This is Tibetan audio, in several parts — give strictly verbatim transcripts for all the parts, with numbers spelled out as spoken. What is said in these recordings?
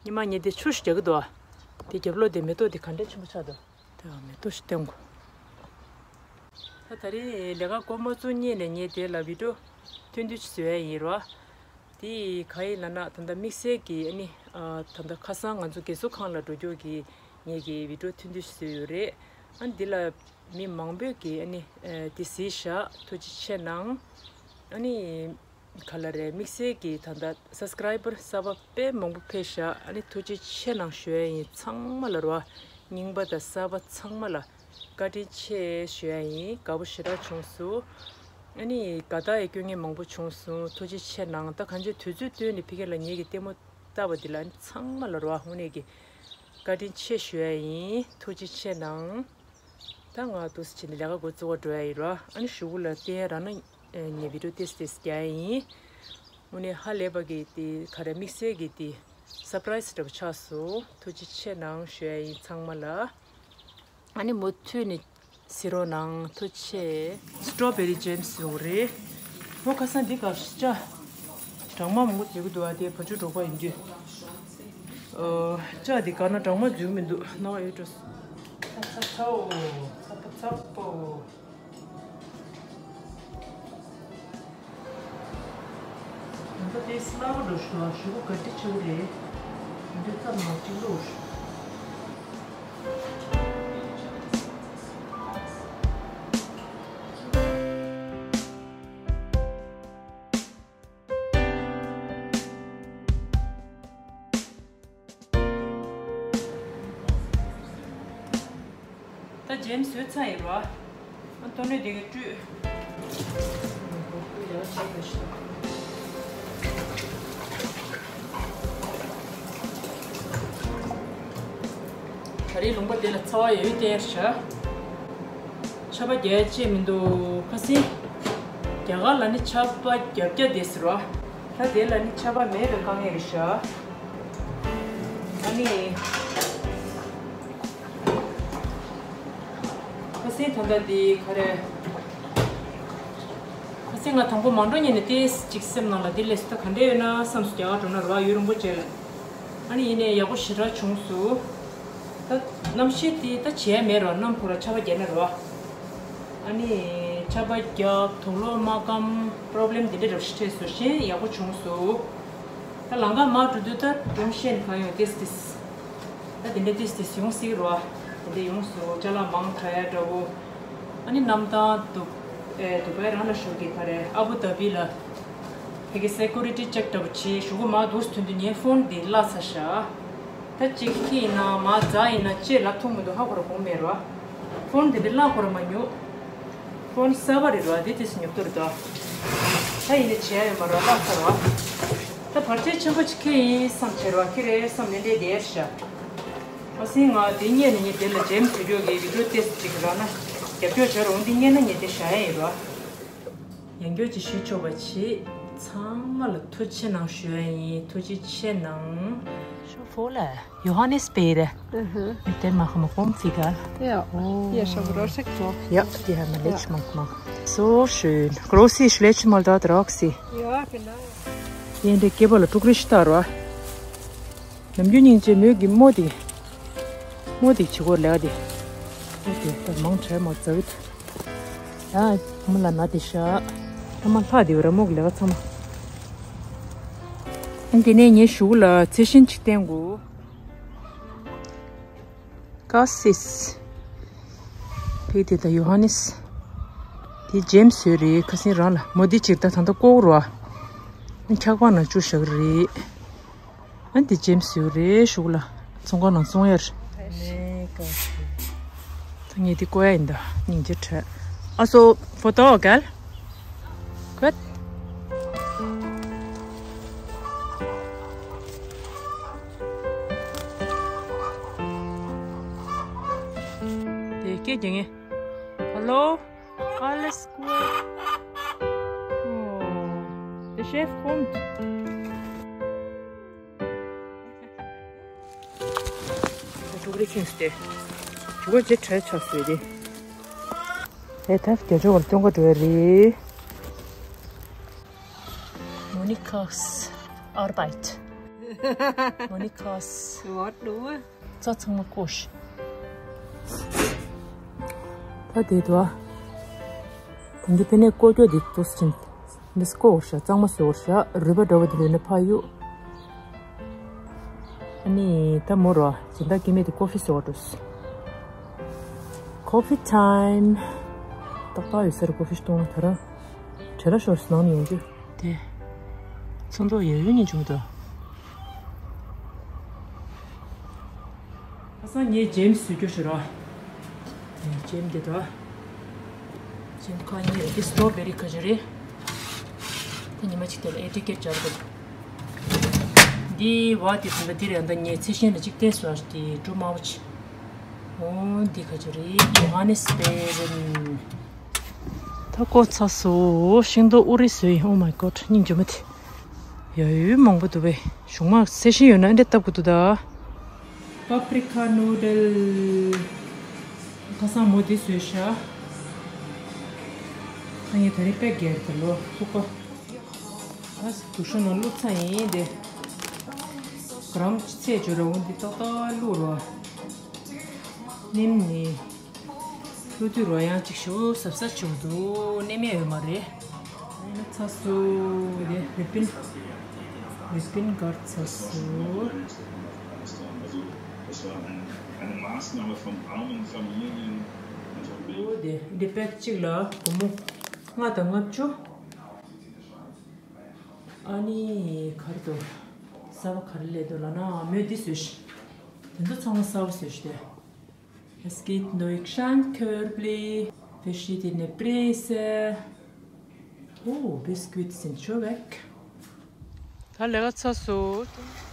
ཉི་མ་ངས་དེ་ཆུ་ཞིག་རྒྱག་གི་འདུག་ཨ། དེ་རྒྱབ་ལོགས་དེ་མེ་ཏོག་དེ་ག་འདྲ་ཆེན་པོ་ཆགས་འདུག་དེ་མེ་ཏོག་ཞིག་བསྟན་དགོས། ད་ད་རེས་ལས་ཀ་འགོ་མ་བཙུགས་སྔོན་ནས་ངས་དེ་ལ་བི་ཌིའོ་ཐུང་ཐུང་ཞིག་བཟོ་ཡ་ཡིན་རོ། དེ་ག་ཡིན་ལབ་ན་ད་ལྟ་དམིགས་བསལ་གྱི་ཨ་ནི་ཨ་ད་ལྟ་ཁ་སང་ང་ཚོ་རྒས་གསོ་ཁང་ལ་འགྲོ་རྒྱུ་གི་ངེད་ཀྱི་བི་ཌིའོ་ཐུང་ཐུང་ཞིག་བཟོས་ཡོད་རེད། ཨ་ནི་འདི་ལ་མི་མང་པོས་ཀྱིས་ཨ་ནི་ཨ་དེ་གཟིགས་ཤག་ཐུགས་རྗེ་ཆེ་གནང་། ཨ་ནི་ག་ལ་རེད། དམིགས་བསལ་གྱི་ད་ལྟ་སབ་སི་ཀ་རའི་བར་གསར་པ་དཔེ་མང་པོ་ཕེབས་ཤག་ཨ་ནི་ཐུགས་རྗེ་ཆེ་གནང་ཞུ་ཡ་ཡིན། ཚང་མ་ལ་རོ། རྙིང་པ་དང་གསར་པ་ཚང་མ་ལ་བཀའ་དྲིན་ཆེ་ཞུ་ཡ་ཡིན། དགའ་པོ་ཞེ་དྲག་བྱུང་སོང་། ཨ་ནི་དགའ་རྟགས་ཡང་སྐྱོན་ངན་མང་པོ་བྱུང་སོང་། ཐུགས་རྗེ་ཆེ་གནང་། ད་གང་ཅི་དུས་ཚོད་བཏོན་ནས་ཕ་གི་ལ་ངེད་ཀྱི་ལྟད་མོ་ལྟ་བ་འདི་ལ་ཨ་ནི་ཚང་མ་ལ་རོ་དངོས་གནས་ཀྱི་བཀའ་དྲིན་ཆེ་ཞུ་ཡ་ཡིན། ཐུགས་རྗེ་ཆེ་གནང་། ད་ང་འདུག་སེ་བྱས་ནས་ལས་ཀ་འགོ་བཙུགས་པར་འགྲོ་ཡ་ཡིན་རོ། ཨ་ནི་གཞུག་གུ་ལ་བལྟས་ར་ན་ཨེ་ངས་བི་ཌིའོ་ཏོག་ཙམ་ཏོག་ཙམ་རྒྱག་ཡ་ཡིན། དངོས་གནས་ཧ་ལས་པ་གི་དེ་ག་རེ་དམིགས་བསལ་གྱི་དེ་སར་པ་རའི་སི་འདྲ་པོ་ཆགས་སོང་། ཐུགས་རྗེ་ཆེ་གནང་ཞུ་ཡ་ཡིན་ཚང་མ་ལ། ཨ་ནི་མུ་མཐུད་ནས་གཟིགས་རོགས་གནང་། ཐུགས་རྗེ་ཆེ། སི་ཊོ་བེ་རི་ཇེམ་ཟེར་བ་རེད། ཨོ་ཁ་སང་འདི་ག་ཤ་སྦྲང་མ་མང་པོ་འཛུལ་གྱི་འདུག་ཨ། དེ་བ་ཕྱུགས་འབྲོག་པ་ཡིན་དུས། ཨོ་ལྕགས་འདི་ག་ན་སྦྲང་མ་འཛུལ་གྱི་མི་འདུག་སྣང་བ་ཡོད་འགྲོ། ཚ་ཚ་ཚ་འོ། ཚ་པོ་ཚ་པོ། ད་ལྟ་དེ་སླ་བོ་འགྲོ་ཤོག་ཞུ་གུ་ག་འདྲ་ཆགས་རེད། འདི་ཙམ་མ་གཅིག་ལོ། ད་ཇེམ་བཟོས་ཚར་ཡིན་པ། ཨ་ཏོ་ནས་དེ་ག་བཀྲུས། ད་རེས་ལུང་པ་དེ་ལ་ཚ་བ་ཡོད་དེ་ཤ། ཆར་པ་རྒྱག་ཅེས་མི་འདུག་ཁ་སང་རྒྱ་གར་ལ་ནི་ཆར་པ་རྒྱབ་རྒྱག་དེ་ཟེར་བ། ད་དེ་ལ་ནི་ཆར་པ་མེད་པའི་དཀའ་ངལ་རེད་ཤག་ཨ་ནི། ཁ་སང་ད་ལྟ་དེ་ག་རེ། ཁ་སང་ང་དང་པོ་མ་འགྲོ་ཉིན་ནས་ཏོག་ཙམ་ཅིག་སེམས་ནང་ལ་དེ་ལས་སུ་ད་ག་འདྲ་ཡོད་ན་བསམ་སོང་། རྒྱ་གར་འགྲོ་ན་ར་ཡུན་རིང་པོ་བྱས་ལ། ཨ་ནི་ཡིན་ནའི་ཡག་པོ་ཞེ་དྲག་བྱུང་སོང་། ད་གནམ་གཤིས་དེ་ད་བྱས་མེད་རོ། གནམ་ཁོ་ར་ཆར་པ་རྒྱག་ན་རོ། ཨ་ནི་ཆར་པ་རྒྱག་དུག་ལོག་མ་སྐམ། པོ་རོབ་ལེམ་དེ་འདྲ་རབ་ཞིག་འཕྲད་སོང་། གཞན་ཡག་པོ་བྱུང་སོང་། ད་ལམ་ཁ་མར་འགྲོ་དུས་ད་སྒྲོམ་གཞི་གང་ཡོང་ཏོག་ཙམ་ཏོག་ཙམ། ད་དེ་འདྲ་ཏོག་ཙམ་ཏོག་ཙམ་ཡོང་སྲིད་རོ། དེ་འདྲ་ཡོང་སོང་། ཅ་ལག་མང་དྲགས་ཡ་འདྲ་བོ། ཨ་ནི་གནམ་ཐང་དུ་ཨེ་དུ་བའི་རང་ལ་ཞུགས་ཀྱི་ག་རེ་ཨ་བུ་དྷ་བི་ལ། ཕ་གི་སེ་ཀུ་རི་ཊི་ཅེག་འདྲ་བོ་བྱས་གཞུག་གུ་མར་འདུག་སེ་ཐོན་དུས་ངའི་ཕོན་དེ་བརླག་ཚར་ཤག་ད་གཅིག་ཁྱི་ཡིན་ན་མ་རྫ་ཡིན་ན་ཅེས་ལབ་ཐུབ་མི་འདུག་ཧ་གོ་ར་གོ་མེད་རོ། ཕོན་དེ་འདྲ་བརླག་གོ་ར་མ་མྱོང་། ཕོན་གསར་པ་རེད་རོ། དེ་དེ་སུ་ཉོབ་ཏོ་རེད་དོ། ད་ཡིན་ནའི་བྱས་ཡོད་མ་རོ། བརླག་ཚར་རོ། ད་བར་ཆད་ཆེན་པོ་ཅིག་ཁྱི་ཡིན་བསམ་བྱས་རོ། ཁྱི་རེད་བསམ་ནས་འདྲེ་བསྡད་ཤག་ཨ་སིང་ང་དེ་ཉེ་ནས་ཉེ་དེ་ལ་ཇེམ་བཟོ་རྒྱུ་གི་བི་ཌིའོ་ཏོག་ཙམ་ཅིག་རག་ན་རྒྱབ་སྐྱོར་བྱ་རོགས། འདི་རྙེད་ན་ངས་དེ་བཞག་ཡ་ཡིན་རོ། ཡང་བསྐྱར་ཅིག་ཞུ་ཆོག་པ་བྱེད། ཚང་མ་ལ་ཐུགས་རྗེ་ཆེ་གནང་ཞུ་ཡ་ཡིན། ཐུགས་རྗེ་ཆེ་གནང་། Schon voll. Johannisbeeren. Mhm. Mit dem machen wir Pumziger. Ja. Oh. Hier ist aber auch Sektor. Ja, die haben wir letztes Mal gemacht. So schön. Große ist letztes Mal da dran gewesen. Ja, genau. ཡིན་དེ་སྐེད་པ་ལ་དཀྲུག་རེ་ཞིག་བཏགས་རོ། ནམ་རྒྱུན་སྙིང་རྗེ་མོས་ཀྱི་རྨོ་དེ། རྨོ་དེ་བྱེད་སྒོ་ལས་དེ། རྨོ་དེ་ད་མང་དྲགས་མ་ཛ་བི་ད། ཡ། ཨ་མ་ལ་ན་དེ་ཤ། ཨ་མ་ལྷག་དེ་བ་ར་རྨོ་གི་ལས་ཀ་ཚང་མ། ཨ་དེ་ནས་ངའི་གཞུག་ལ་ཚེ་ཤིན་ཅིག་བསྟན་དགོས། ཀ་སིས། ཕི་དེ་ད་ཡོ་ཧ་ནིས། དེ་ཇེམ་སི་ཡོད་རེད། ཁ་སང་རང་ལ་མོ་དེ་ཅིག་ད་ད་ལྟ་ཀོག་རོ། འཁྱག་པ་ནང་བཅུག་བཞག་གི་རེད། ཨ་འདི་ཇེམ་སི་ཡོད་རེད་གཞུག་ལ། ཚོང་ཁང་ནང་བཙོང་ཡ་རེད། ད་ངས་འདི་བཀོག་ཡ་ཡིན་ད། སྙིང་རྗེ་བྲལ། ཨ་སོ་ཕོ་ཏོ་གལ། ཁོད། དེ་སྐད་རྒྱག་ངེས། Hallo? Alles gut? Oh, der Chef kommt. འབྲུག་རེ་ཁེངས་ཏེ། འབྲུག་རྗེས་བྲལ་ཆགས་སོང་དེ། ཨེ་ཐབས་རྒྱ་ཆོག་བར་སྟོན་ག་འགྲོ་ཡ་རེད། Monikas Arbeit. Monicas. What do? ཚ་ཚང་མ་བཀོག་ཤིག་ད་དེ་དུ་ཨ། དང་གི་ཕེ་ནས་བཀོག་རྒྱུ་དེ་ཏོག་ཙམ་འདི་བཀོག་བར་ཤ་གཙང་མ་བཟོ་བར་ཤ་རུས་པ་འདྲ་བོ་དེ་ལུས་ནས་ཕ་ཡུ། ཨ་ནི་ད་མོ་རོ་སྦྱིན་བདག་སྐྱེ་མེད་དེ་ཀོ་ཧྥི་བཟོ་བར་འགྲོ། Coffee time. ཏག་ཏག་ཡོད་ས་རེད། ཀོ་ཧྥི་གཏོང་ན་ད་རང་བྲེལ་ལ་ཤོར་སྣང་ནས་ཡོང་རྒྱུ། དེ། ཚོན་མདོག་ཡོད་ཡོད་ཉིད་བྱུང་འདུག་ཁ་སང་ངས་ཇེམ་བཟོས་རྒྱུ་ཞུ་ར། ཇེམ་འདི་འདྲ། ཇེམ་ཁ་ཉེར་འདི་སི་ཊོ་བེ་རི་ཁ་ཅིག་རེད། ད་ཉི་མ་གཅིག་དེ་ལ་ཨེ་ཊི་ཀེ་ཊི་སྦྱར་དགོས། འདི་བ་དེ་དུ་འདི་རེད། ད་ངས་ཚེ་ཤིང་ལ་གཅིག་བལྟས་སོ། དེ་འབྲུ་དམར་པོ་ཆེ། འོ་འདི་ཁ་ཅིག་རེད། ཇོ་ཧ་ནེ་སི་བེ་རན། ད་ཀོ་ཚ་སོ། ཤིང་ཏོག་ཨུ་རི་སོ་ཡིན། Oh my God. སྙིང་རྗེ་མོ་དེ། ཡ་ཡོད་མང་པོ་འདུག་པས། གཞུང་མ་ཚེ་ཤིང་ཡོད་ན་འདྲ་བཏབ་དགོས་འདུག་ད། པ་པི་རི་ཀ་ནུ་ཌལ། ཁ་སང་མོ་འདི་བཟོས་ཤག་ཁ་ངས་ད་རེས་པད་རྒྱལ་དུ་ལོ་ཐུག་པ། ཨ་དུ་ཤོ་ན་བླུགས་ཚ་ཡིན་དེ། གྲམ་ཚད་བརྗོད་ར་འོན་འདི་ཏག་ཏག་བླུགས་རོ། ནིམ་ནི། ལྷོ་དུས་རོ་ཡང་གཅིག་ཤོ་ཟབ་ཟབ་བྱུང་འདུག་ནེམ་ཡ་ཡོད་མ་རེད། ཨ་ནི་ཚ་སུ་རེད། རི་པིན། རི་པིན་གར་ཚ་སུ། འོ་དེ་འདི་པེག་གཅིག་ལ་སྒོར་མོ་ལྔ་དང་ལྔ་བཅུ། ཨ་ནི་གར་དུ་གསར་པ་གར་ལས་དུ་ལ་ན་མོས་འདི་བཟོས་ཤི། དེ་ཚོ་ཚང་མ་གསར་པ་བཟོས་ཤི་དེ། Es gibt neue Geschenkkörbe, verschiedene Preise. Oh, Biscuits sind schon weg. ད་ལས་ཀ་ཚར་སོང་།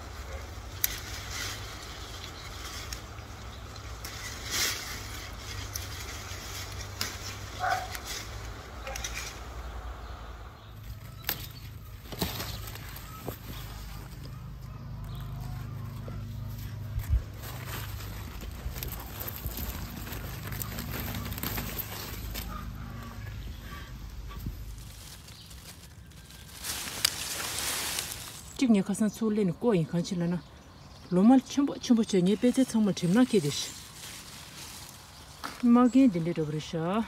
གཅིག་ངས་ཁ་སང་ཚུར་ལེན་ནས་བཀོག་ཡིན། གང་ཕྱིར་ལབ་ན། ལོ་མ་ཆེན་པོ་ཆེན་པོ་བྱས་ངའི་པད་ཚལ་ཚང་མ་གྲིབ་ནག་སྐྱེས་ཏེ་ཤི། མ་རྒན་འདི་འདྲའི་འདྲ་པོ་རེད་ཤག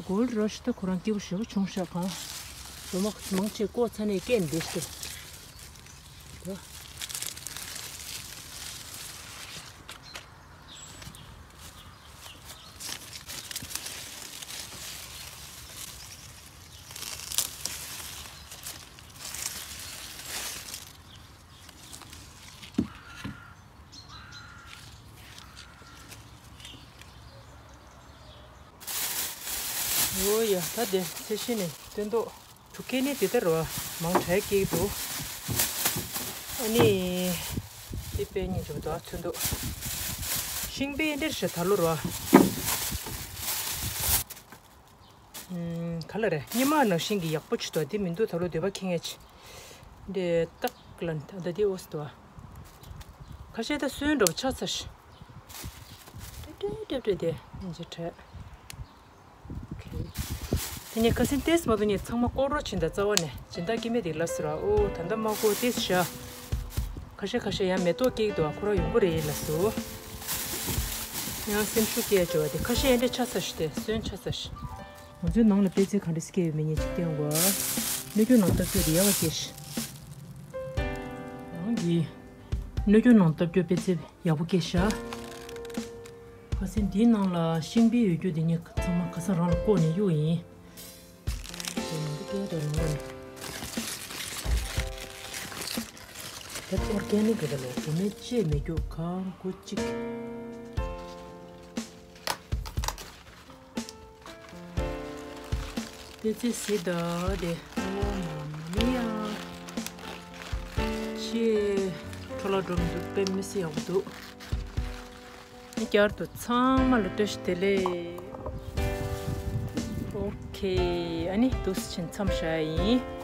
Gold Rush ད་ཁོ་རང་སྐྱིད་པོ་ཞེ་པོ་བྱུང་ཤག་གང་། ལོ་མ་མང་ཆེ་བཀོག་ཚར་ནས་སྐྱེས་འདི་ཤི། འོ་ཡ། ད་དེ་ཚེ་ཤིང་ནས་སྟོན་ཏོ། ཐུག་ཀེ་ནི་དེ་ལྟར་རོ། མང་དྲགས་སྐྱེས་འདུག་ཨ་ནི། དེ་པད་ཉིན་འཇོག་དོ་ཚུན་འདུག་ཤིང་པའི་འདིར་ཞེ་ད་ལོ་རོ། ཨུམ། ག་ལ་རེད། སྙེ་མ་ནང་བཞིན་གྱི་ཡག་པོ་ཆུ་དོ་དེ་མི་འདུག་ད་ལོ་འདོད་པ་ཁེངས་ངེས་ཆེ། འདི་སྟག་ལ་ད་ལྟ་དེ་འོ་སི་དོ། ཁ་ཤས་ད་སོན་འགྲོ་ཆགས་ཚར་ཤི། ཏྲེ་ཏྲེ་ཏྲེ་ཏྲེ་དེ་འཇེ་ཁྲ། དེ་ནས་ཁ་སེང་ཏེས་མ་དུ་ནས་ཚང་མ་ཀོ་རོ་ཕྱིན་ད་རྩ་བ་ནས་སྦྱིན་བདག་སྐྱེ་མེད་དེ་ལབ་ཟེར་བ། ཨོ་ད་ལྟ་མ་ཀོ་ཏེས་ཤ། ཁ་ཤས་ཁ་ཤས་ཡང་མེ་ཏོག་སྐྱེ་གི་འདུག་ཁོ་རང་ཡོང་གི་རེད་ལབ་སོ། ཡང་སེམས་ཤུགས་སྐྱེ་ཡ་བྱོས་བ་དེ་ཁ་ཤས་ཡང་འདྲ་ཆ་ས་ཤི་དེ་སོན་ཆ་ས་ཤི། ང་ཚོའི་ནང་ལ་པད་ཚལ་ག་འདྲ་སྐྱེ་ཡོད་མེད་ཉེ་ཅིག་སྟོན་དགོས། སྣོད་ཀྱོག་ནང་སྟབས་ཀྱོག་དེ་ཡག་པ་སྐྱེ་ཤི། ནང་གི་སྣོད་ཀྱོག་ནང་སྟབས་ཀྱོག་པད་ཚལ་ཡག་པོ་སྐྱེ་ཤ། ཁ་སེང་འདིའི་ནང་ལ་ཤིང་པའི་འོད་སྐྱོ་དེ་ཉིད་ཚང་མ་ཁ་སང་རང་ལ་བཀོག་ནས་གཡུག་ཡིན། དེ་ནང་དུ་སྐྱེ་དོ་རང་རང་། ད་ཨོར་གེ་ནིག་གི་ད་ལོ་བུད་མེད་ཅེས་མེད་རྒྱུ་གང་དགོས་གཅིག་དེ་ཚེ་སི་ད་དེ་ཨོ་མ་མ་མི་ཡ། ཆེ། འཕྲོ་ལ་འགྲོ་མི་འདུག་དཔེ་མི་སྲིད་ཡག་པོ་འདུག་ནི་བསྐྱར་དུ་ཚང་མ་ལ་བཀྲ་ཤིས་བདེ་ལེགས། ཨོ་ཁེ། ཨ་ནི་འདུག་སེ་ཕྱིན་མཚམས་བཞག་ཡིན།